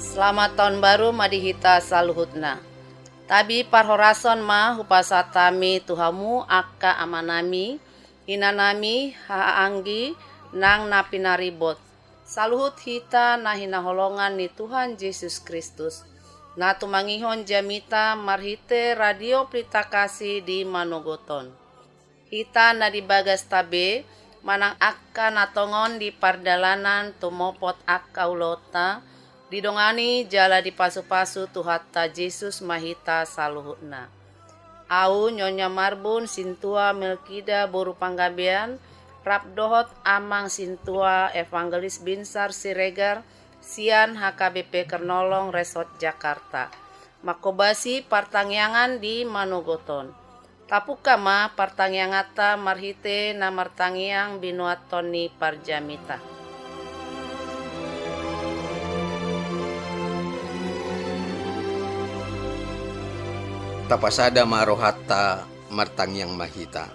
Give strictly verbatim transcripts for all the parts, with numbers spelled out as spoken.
Selamat tahun baru ma di hita saluhutna. Tabi parhorason ma hupasahat hami tu hamu angka amanami, inanami, hahaanggi, nang na pinaribot. Saluhut hita na hinaholongan ni Tuhan Jesus Kristus, na tumangihon jamita marhite Radio Pelita Kasih di manogot on. Hita na di bagasta be, manang angka na tongon di pardalanan tumopot angka ulaonta, didongani jala dipasupasu Tuhanta Jesus ma hita saluhutna. Au Nyonya Marbun Sintua Melkida boru Panggabean, rap dohot Amang Sintua Evangelis Binsar Siregar, sian H K B P Kernolong Resort Jakarta, manghobasi partangiangan di manogot on. Tapungka ma partangianganta marhite na martangiang binoathon ni parjamita. Tapasada ma rohanta, martangiang ma hita.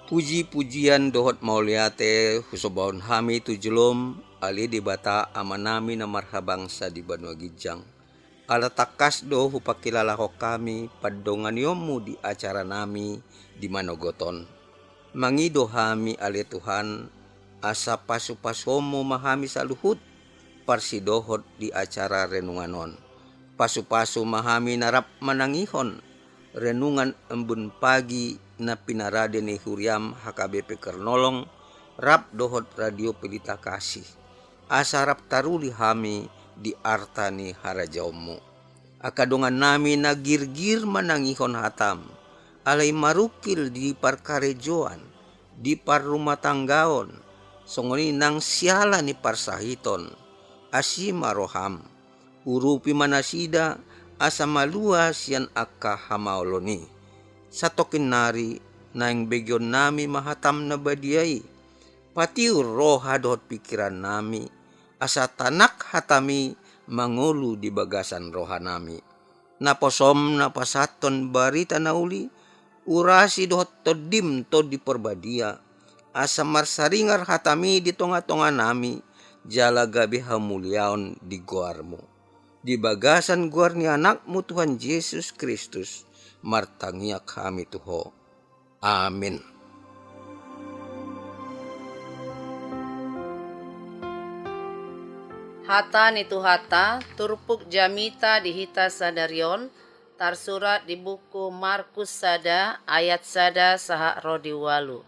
Puji-pujian dohot mauliate husombaon hami tu jolom, ale Debata Amanami na marhabangsa di banua ginjang. Ala tangkas do hupangkilalahon hami pandonganionmu di acaranami di manogot on. Mangido hami ale Tuhan, asa pasupasuonmu ma hami saluhut parsidohot di acara renungan on. Pasupasu ma hami na rap manangihon renungan Embun Pagi na pinarade ni huriam H K B P Kernolong, rap dohot Radio Pelita Kasih, asa rap taruli hami di arta ni harajaonmu. Angka dongannami na girgir manangihon hatam, alai marungkil di parkarejoan, di parrumatanggaon, songon i nang siala ni parsahiton, asi ma roham. Urupi ma nasida, asa malua sian angka hamaolon i. Satongkin nari, naeng begeonnami ma hatam na badia i. Patiur roha dohot pingkirannami, asa tanak hatami mangolu di bagasan rohanami. Naposom na pasahathon barita na uli, urasi dohot Tondim Tondi Parbadia, asa marsaringar hatami di tonga-tonganami, jala gabe hamuliaon di goarmu. Di bagasan goar ni Anakmu Tuhan Jesus Kristus, martangiang hami tu Ho. Amin. Hata ni Tuhanta, turpuk jamita di hita sadari on, tarsurat di buku Markus sada ayat sada sahat ro di ualu.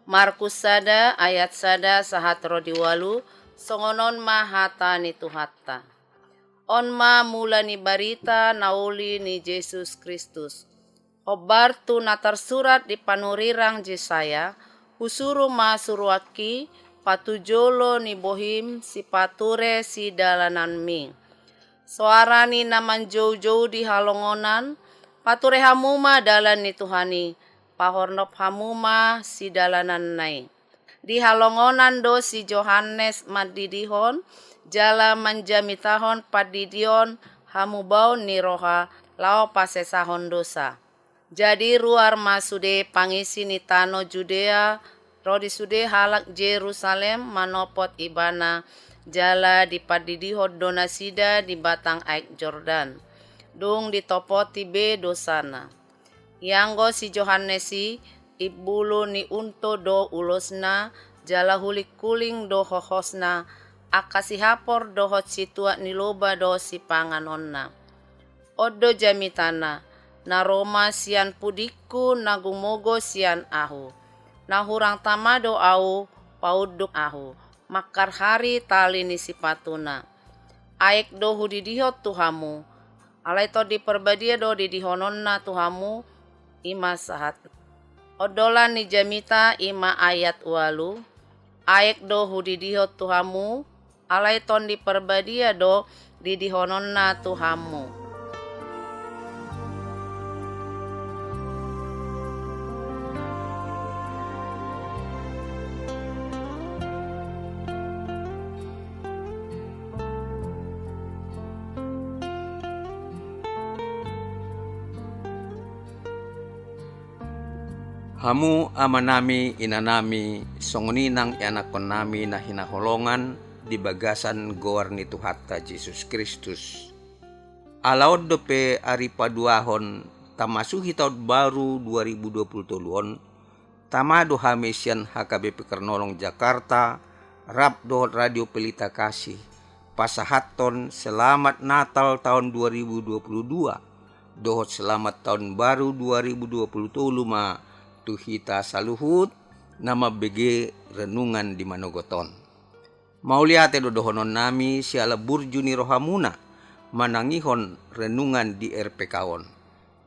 Markus sada ayat sada sahat ro di ualu, songon on ma hata ni Tuhanta. On ma mula ni barita na uli ni Jesus Kristus. Hombar tu na tarsurat di panurirang Jesaya, husuru ma suruanki, patujolo ni bohim, sipature sidalananmi. Soara ni na manjoujou di halongonan, pature hamu ma dalan ni Tuhan i, pahornop hamu ma sidalananna i. Di halongonan do si Johannes mandidihon, jala manjamitahon pandidion hamubaon ni roha laho pasesahon dosa. Jadi ruar ma sude pangisi ni tano Judea, ro di sude halak Jerusalem manopot ibana, jala dipandidihon do nasida di batang aek Jordan. Dung ditopoti be dosana. Ianggo si Johannes i, imbulu ni unto do ulosna, jala hulinghuling do hohosna, angka sihapor dohot situak ni loba do sipanganonna. On do jamitana, na ro ma sian pudingku na gumogo sian ahu. Na hurang tama do ahu, paunduk ahu, mangkarhari tali ni sipatuna. Aek do hudidihon tu hamu, alai Tondi Parbadia do didihononna tu hamu, i ma sahat. Ondolan ni jamita i ma ayat ualu, aek do hudidihon tu hamu, alai Tondi Parbadia do didihononna tu hamu. Hamu amanami, inanami, songon i nang ianakkonnami na hinaholongan, di bagasan goar ni Tuhanta Jesus Kristus. Ala on dope ari paduahon tamasuhi taon baru dua ribu dua puluh tolu on, tama do hami sian H K B P Kernolong Jakarta, rap dohot Radio Pelita Kasih, pasahathon selamat Natal taon dua ribu dua puluh dua, dohot selamat taon baru dua ribu dua puluh tolu ma tu hita saluhut na mambege renungan di manogot on. Mauliate do dohonon nami siala burju ni rohamuna manangihon renungan di R P K on.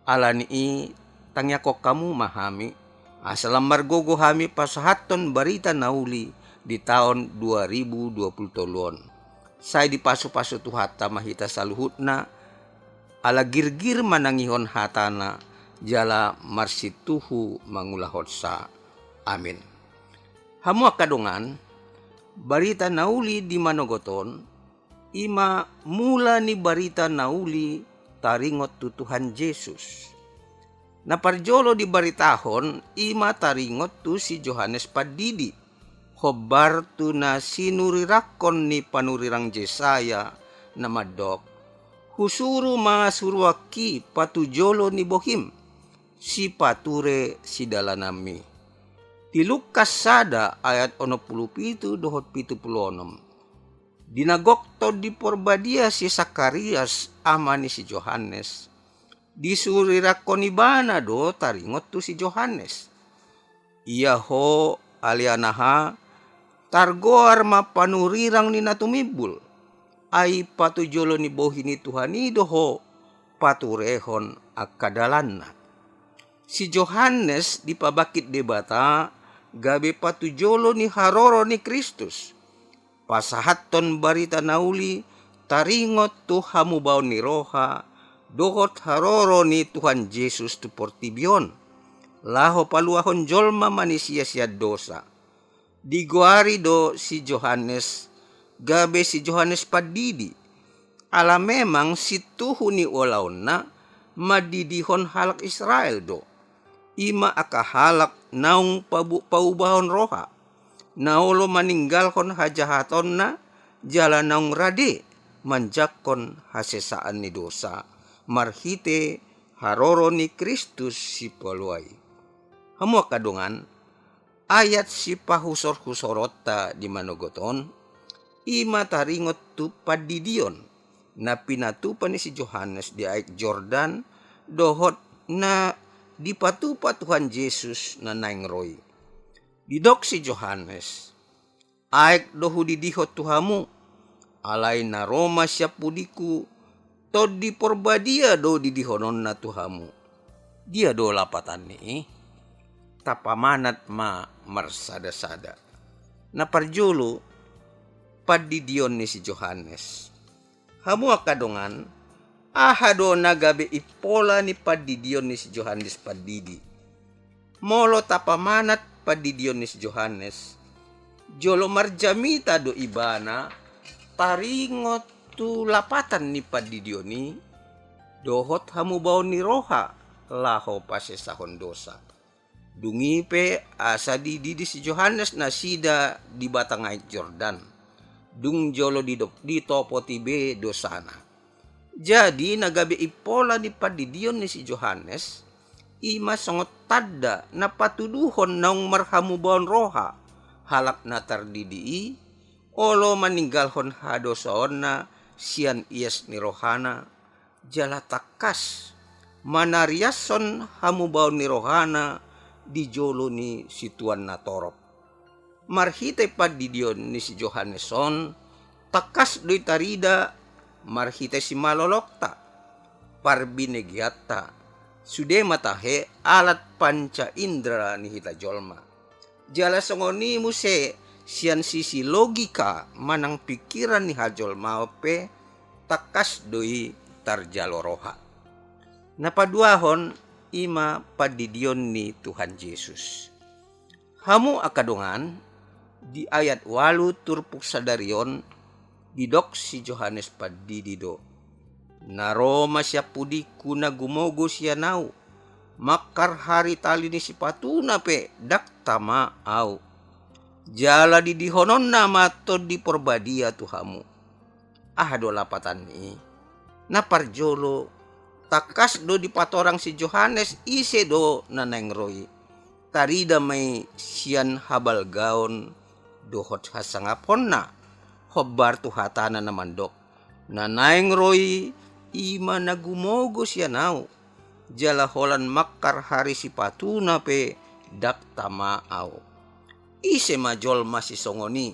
Ala ni i, tangiangkon hamu ma hami, asa lam margogo hami pasahathon barita na uli di taon dua ribu dua puluh tolu on. Sai dipasupasu Tuhanta ma hita saluhutna, ala girgir manangihon hatana, jala marsituhu mangulahonsa. Amin. Hamu angka dongan, barita na uli di manogot on, i ma mula ni barita na uli taringot tu Tuhan Jesus. Na parjolo dibaritahon, i ma taringot tu si Johannes Pandidi, hombar tu na sinurirangkon ni panurirang Jesaya, na mandok: Husuru ma suruanki patujolo ni bohim, sipature sidalananmi. Di Lukas sada ayat onom pulu pitu dohot pitu pulu onom. Di na gok Tondi Porbadia si Sakarias, ama ni si Johannes, disurirangkon ibana do taringot tu si Johannes. Ia ho, ale anaha, targoar ma panurirang ni na tumimbul, ai patujolo ni bohi ni Tuhan i do ho paturehon angka dalanna. Si Johannes dipabangkit Debata gabe patujolo ni haroro ni Kristus. Pasahathon barita na uli taringot tu hamubaon ni roha dohot haroro ni Tuhan Jesus tu portibi on, laho paluahon jolma manisia sian dosa. Digoari do si Johannes gabe si Johannes Pandidi, ala memang situhu ni ulaonna mandidihon halak Israel do, i ma angka halak naung pabu-, paubahon roha, na olo maninggalhon hajahatonna, jala naung rade manjangkon hasesaan ni dosa marhite haroro ni Kristus Sipalua i. Hamu angka dongan, ayat sipahusor-husoronta di manogot on, i ma taringot tu pandidion na pinatupa ni si Johannes di Aek Jordan, dohot na dipatupa Tuhan Jesus na naeng ro i. Didok si Johannes: Aek do hudidihon tu hamu, alai na ro ma sian pudingku, Tondi Porbadia do didihononna tu hamu. Dia do lapatan ni i? Tapamanat ma marsada-sada. Na parjolo, pandidion ni si Johannes. Hamu angka dongan, aha do na gabe impola ni pandidion ni si Johannes Pandidi? Molo tapamanat pandidion ni si Johannes, jolo marjamita do ibana taringot tu lapatan ni pandidion i, dohot hamubaon ni roha laho pasesahon dosa. Dung i pe asa dididi si Johannes nasida di batang Aek Jordan, dung jolo didok-, ditopoti be dosana. Jadi na gabe impola ni pandidion ni si Johannes, i ma songon tanda na patuduhon naung marhamubaon roha halak na tardidi i, olo maninggalhon hadosaonna sian ias ni rohana, jala tangkas manariashon hamubaon ni rohana di jolo ni situan na torop. Marhite pandidion ni si Johannes on, tangkas do i tarida marhite simalolongta, parbinegeanta, sude ma tahe alat panca indra ni hita jolma. Jala songon i muse sian sisi logika manang pingkiran ni hajolmaon pe, tangkas do i tarjalo roha. Na paduahon, i ma pandidion ni Tuhan Jesus. Hamu angka dongan, di ayat ualu turpuk sadari on, didok si Johannes Pandidi do: Na ro ma sian pudingku na gumogo sian ahu, mangkarhari tali ni sipatuna pe ndang tama ahu. Jala didihononna ma Tondi Porbadia tu hamu. Aha do lapatanni? Na parjolo, tangkas do dipatorang si Johannes ise do na naeng ro i. Tarida ma i sian habalgaon dohot hasangaponna, hombar tu hatana na mandok: Na naeng ro i, i ma na gumogo sian ahu, jala holan mangkar hari sipatuna pe ndang tama ahu. Ise ma jolma sisongon i,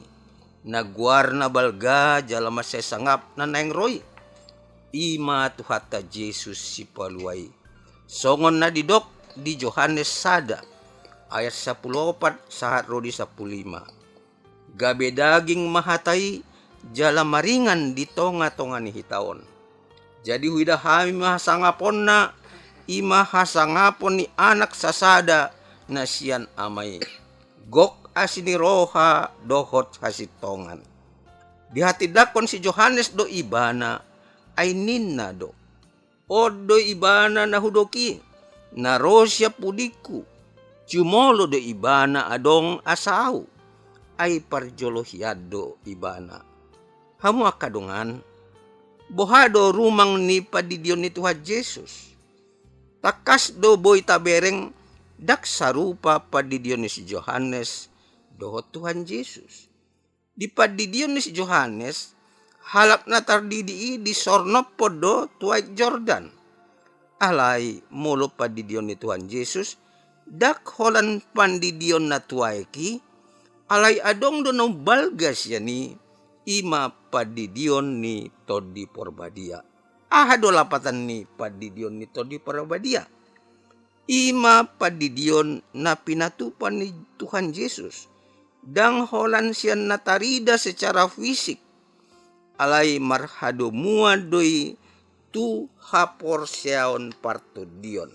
na goarna balga jala mansai sangap na naeng ro i? I ma Tuhanta Jesus Sipalua i. Songon na didok di Johannes sada, ayat sampulu opat sahat ro di sampulu lima: Gabe daging ma Hata i, jala maringan di tongatonga ni hita on. Jadi huida hami ma hasangaponna, i ma hasangapon ni Anak sasada na sian Ama i, gok asi ni roha dohot hasintongan. Dihatindangkon si Johannes do Ibana, ai ninna do: On do Ibana na hudok i, na ro sian pudingku. Jumolo do Ibana adong asa ahu, ai parjolo hian do Ibana. Hamu angka dongan, boha do rumang ni pandidion ni Tuhan Jesus? Tangkas do boi tabereng, ndang sarupa pandidion ni si Johannes dohot Tuhan Jesus. Di pandidion ni si Johannes, halak na tardidi i disornophon do tu Aek Jordan. Alai molo pandidion ni Tuhan Jesus, ndang holan pandidion na tu aek i, alai adong do na umbalga sian i, i ma pandidion ni Tondi Porbadia. Aha do lapatan ni pandidion ni Tondi Porbadia? I ma pandidion na pinatupa ni Tuhan Jesus, ndang holan sian na tarida secara fisik, alai marhadomuan do i tu haporseaon partondion.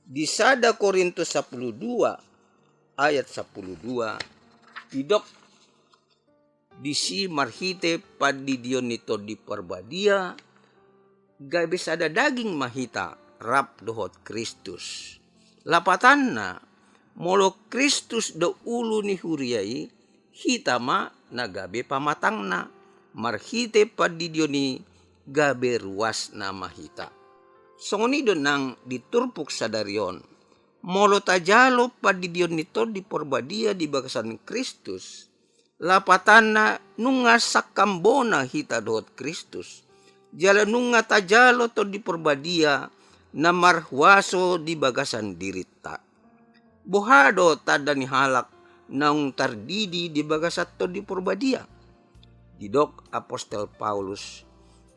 Di sada Korintus sampulu dua ayat sampulu dua, didok disi: Marhite pandidion ni Tondi Porbadia, gabe sada daging ma hita rap dohot Kristus. Lapatanna, molo Kristus do ulu ni huria i, hita ma na gabe pamatangna. Marhite pandidion i gabe ruasna ma hita. Songon i do nang di turpuk sadari on. Molo tajalo pandidion ni Tondi Porbadia di bagasan Kristus, lapatanna nunga sangkambona hita dohot Kristus, jala nunga tajalo Tondi Porbadia na marhuaso di bagasan dirinta. Boha do tanda ni halak naung tardidi di bagasan Tondi Porbadia? Didok apostel Paulus,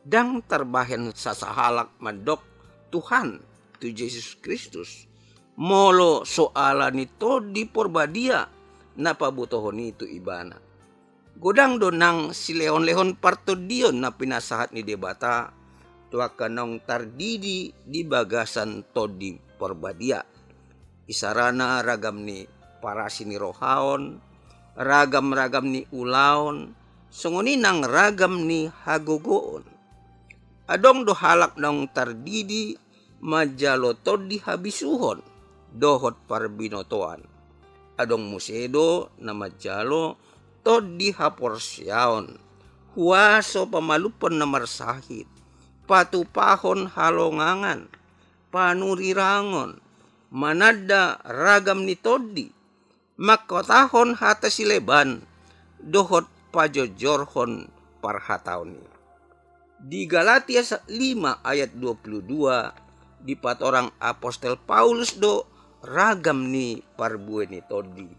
ndang tarbahen sasahalak mandok Tuhan tu Jesus Kristus, molo so ala ni Tondi Porbadia na pabotohon i tu ibana. Godang do nang silehonlehon partondion na pinasahat ni Debata tu angka naung tardidi di bagasan Tondi Porbadia. Isarana ragam ni parasi ni rohaon, ragam-ragam ni ulaon, songon i nang ragam ni hagogoon. Adong do halak naung tardidi manjalo tondi habisuhon dohot parbinotoan. Adong muse do na manjalo tondi haporseaon, huaso pamalumhon na marsahit, patupahon halongangan, panurirangon, mananda ragam ni tondi, mangkotahon hata sileban, dohot pajojorhon parhataon i. Di Galatia sa-, lima ayat dua pulu dua, dipatorang apostel Paulus do ragam ni parbue ni tondi.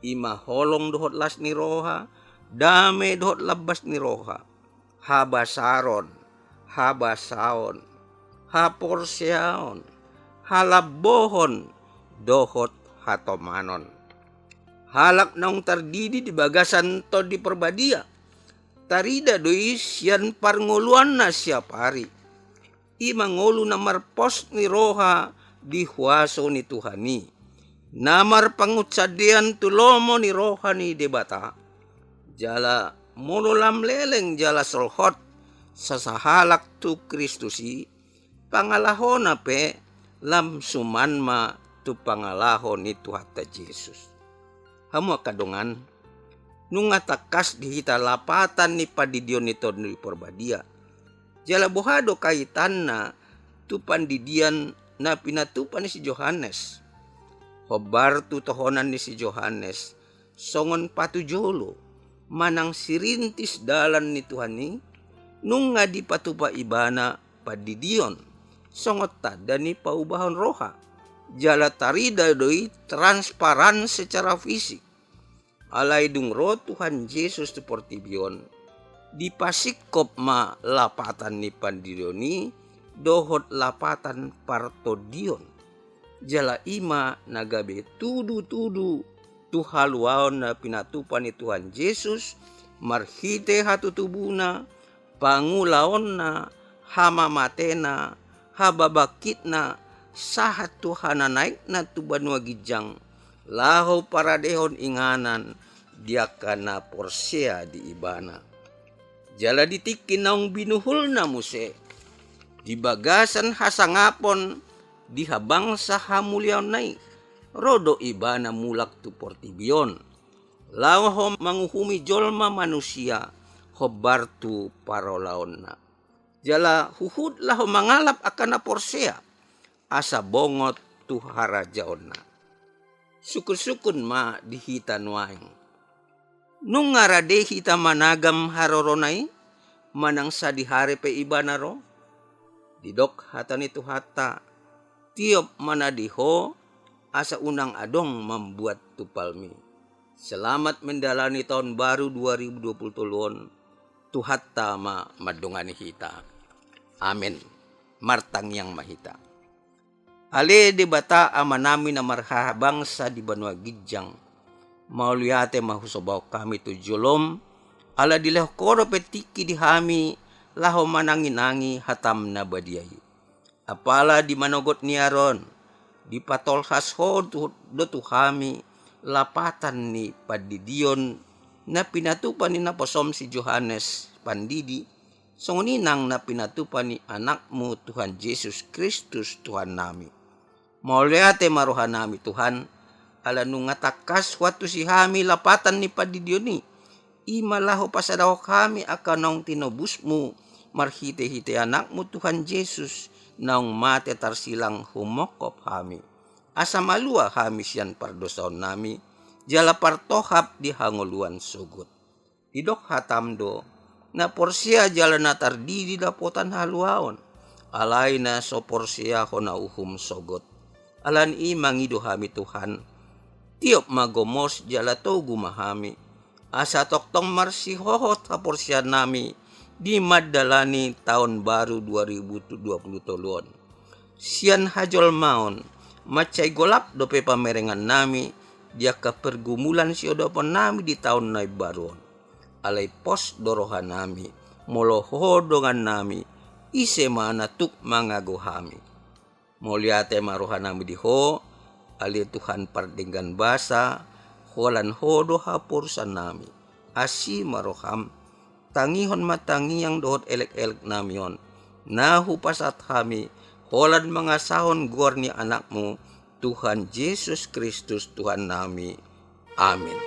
I ma holong dohot las ni roha, dame dohot lambas ni roha, habasaron, habasaon, haporseaon, halambohon, dohot hatomanon. Halak naung tardidi di bagasan Tondi Porbadia, tarida do i sian parngoluanna siap ari. I ma ngolu na marpos ni roha di huaso ni Tuhan i, na marpangunsandean tu lomo ni roha ni Debata. Jala molo lam leleng jala solhot sasahalak tu Kristus i, pangalahona pe lam suman ma tu pangalaho ni Tuhanta Jesus. Hamu angka dongan, nunga tangkas di hita lapatan ni pandidion ni Tondi Parbadia. Jala boha do kaitanna tu pandidion na pinatupa ni si Johannes? Hombar tu tohonan ni si Johannes, songon patujolo manang sirintis dalan ni Tuhan i, nunga dipatupa ibana pandidion songon tanda ni paubahon roha. Jala tarida do i transparan secara fisik. Alai dung ro Tuhan Jesus tu portibi on, dipasingkop ma lapatan ni pandidion i dohot lapatan partondion. Jala i ma na gabe tudutudu tu haluaon na pinatupa ni Tuhan Jesus marhite hatutubuna, pangulaonna, hamamatena, hababangkitna, sahat tu hananaekna tu banua ginjang, laho paradehon inganan di angka na porsea di ibana. Jala di tingki naung binuhulna muse, di bagasan hasangapon di habangsa hamuliaonna i, ro do ibana mulak tu portibi on, laho manguhumi jolma manusia hombar tu parulaonna. Jala huhut laho mangalap angka na porsea, asa bongot tu harajaonna. Sungkunsungkun ma di hita nuaeng. Nunga rade hita managam harorona i, manang sadihari pe ibana ro? Didok hata ni Tuhanta, tiop ma na di ho, asa unang adong mambuat tumpalmi. Selamat mendalani tahun baru dua ribu dua puluh tolu on. Tuhanta ma mandongani hita. Amen. Martangiang ma hita. Ale Debata Amanami na marhabangsa di banua ginjang, mauliate ma husobahon hami tu jolom, ala dilehon Ho dope tingki di hami laho mananginangi hataM na badia i. Apala di manogot ni ari on, dipatolhas Ho tu, do tu hami lapatan ni pandidion na pinatupa ni naposoM si Johannes Pandidi, songon i nang na pinatupa ni AnakMu Tuhan Jesus Kristus Tuhannami. Mauliate ma rohanami Tuhan, ala nunga tangkas huantusi hami lapatan ni pandidion i, i ma laho pasadahon hami angka naung tinobusMu marhitehite AnakMu Tuhan Jesus, naung mate tarsilang humongkop hami, asa malua hami sian pardosaonnami, jala partohap di hangoluan sogot. Didok hataM do, na porsea jala na tardidi dapotan haluaon, alai na so porsea hona uhum sogot. Ala ni i mangido hami Tuhan, tiop ma gomos jala togu ma hami, asa tongtong marsihohot haporseaonnami di mandalani taon baru dua ribu dua puluh tolu on. Sian hajolmaon, mansai golap dope pamerengannami di angka pergumulan siodoponnami di taon na imbaru on. Alai pos do rohanami, molo Ho dongannami, ise ma na tuk mangago hami. Mauliate ma rohanami di Ho, ale Tuhan pardenggan basa, holan Ho do haporusannami. Asi ma rohaM, tangihon ma tangiang dohot elekeleknami on, na hupasahat hami, holan mangasahon goar ni AnakMu, Tuhan Jesus Kristus Tuhannami. Amin.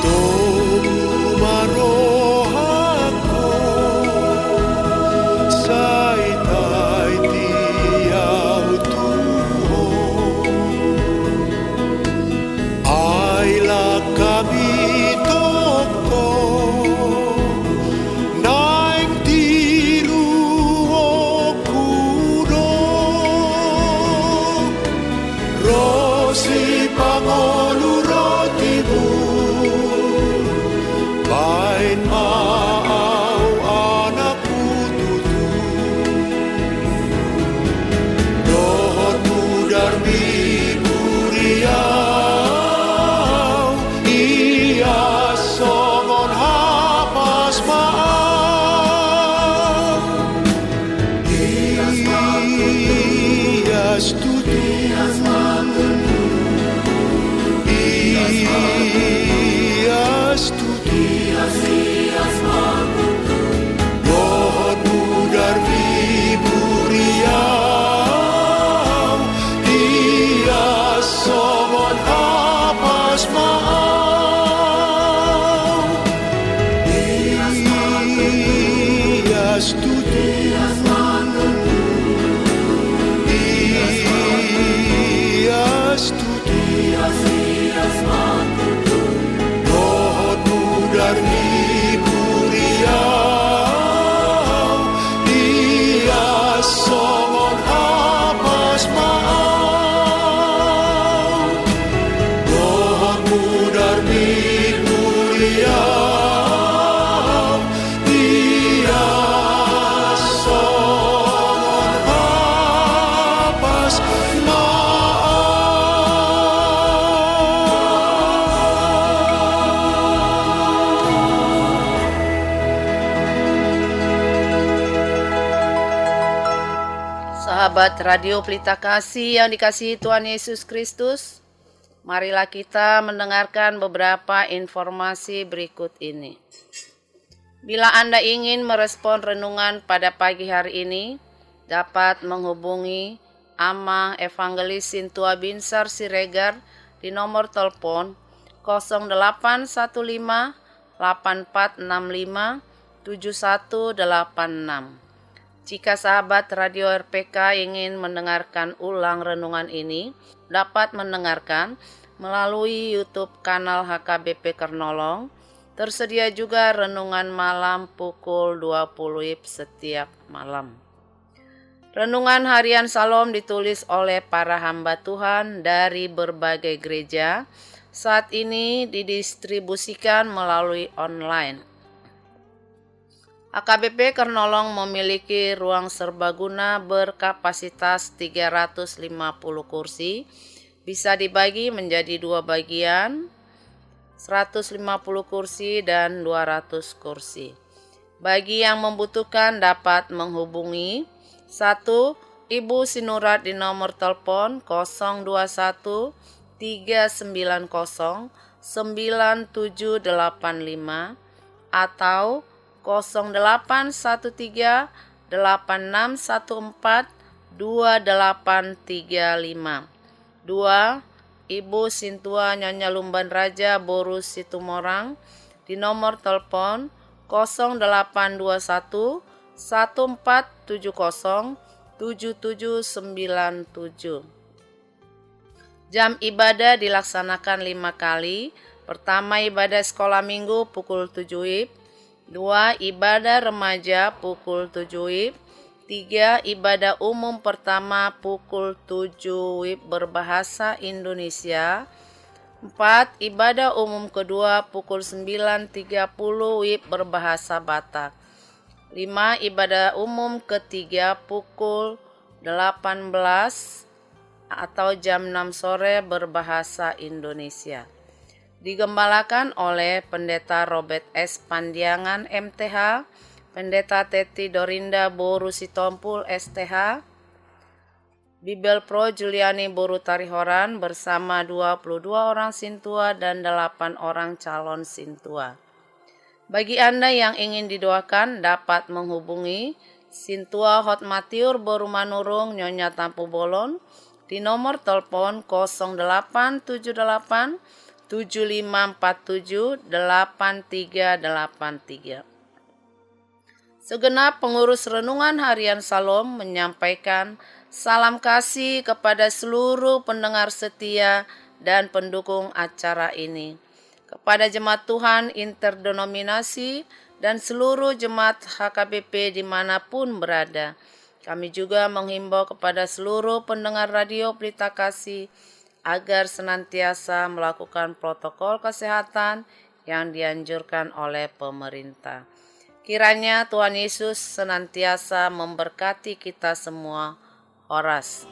Togu ma rohangku, sai taiti au tu Ho. Ai langkami tongtong naeng tiruonku do, ro sipangolu rotiMu, baen ma au anakMu tutu. Dohot mudar ni buriau, ias songon hapas ma au. Ias tutu. Ias tutu. Dohot mudar ni buriau, ias songon hapas ma au. Ias tutu. Ias tutu. Dohot mudar ni buriau, ias songon hapas ma au. Dohot mudar ni buriau, ias songon hapas ma au. Sahabat Radio Pelita Kasih yang dikasihi Tuhan Yesus Kristus, marilah kita mendengarkan beberapa informasi berikut ini. Bila Anda ingin merespon renungan pada pagi hari ini, dapat menghubungi Amang Evangelis Sintua Binsar Siregar di nomor telepon kosong delapan satu lima, delapan empat enam lima, tujuh satu delapan enam. Jika sahabat Radio R P K ingin mendengarkan ulang renungan ini, dapat mendengarkan melalui YouTube kanal H K B P Kernolong. Tersedia juga renungan malam pukul dua puluh wib setiap malam. Renungan harian Salom ditulis oleh para hamba Tuhan dari berbagai gereja. Saat ini didistribusikan melalui online. H K B P Kernolong memiliki ruang serbaguna berkapasitas tiga ratus lima puluh kursi, bisa dibagi menjadi dua bagian, seratus lima puluh kursi dan dua ratus kursi. Bagi yang membutuhkan dapat menghubungi satu, Ibu Sinurat di nomor telepon kosong dua satu, tiga sembilan kosong, sembilan tujuh delapan lima atau kosong delapan satu tiga, delapan enam satu empat, dua delapan tiga lima. Dua, Ibu Sintua Nyonya Lumban Raja boru Situmorang di nomor telepon kosong delapan dua satu, satu empat tujuh kosong, tujuh tujuh sembilan tujuh. Jam ibadah dilaksanakan lima kali. Pertama, ibadah sekolah minggu pukul tujuh wib. Dua, ibadah remaja pukul tujuh wib. Tiga, ibadah umum pertama pukul tujuh wib berbahasa Indonesia. Empat, ibadah umum kedua pukul sembilan tiga puluh W I B berbahasa Batak. Lima, ibadah umum ketiga pukul delapan belas atau jam enam sore berbahasa Indonesia. Digembalakan oleh Pendeta Robert S Pandiangan M T H, Pendeta Teti Dorinda Boru Sitompul S T H, Bibelvrouw Juliani Boru Tarihoran bersama dua puluh dua orang sintua dan delapan orang calon sintua. Bagi Anda yang ingin didoakan, dapat menghubungi Sintua Hotmatiur Boru Manurung, Nyonya Tampubolon, di nomor telepon kosong delapan tujuh delapan tujuh lima empat tujuh delapan tiga delapan tiga. Segenap pengurus Renungan Harian Syalom menyampaikan salam kasih kepada seluruh pendengar setia dan pendukung acara ini, kepada jemaat Tuhan interdenominasi, dan seluruh jemaat H K B P di mana pun berada. Kami juga menghimbau kepada seluruh pendengar Radio Pelita Kasih agar senantiasa melakukan protokol kesehatan yang dianjurkan oleh pemerintah. Kiranya Tuhan Yesus senantiasa memberkati kita semua. Horas.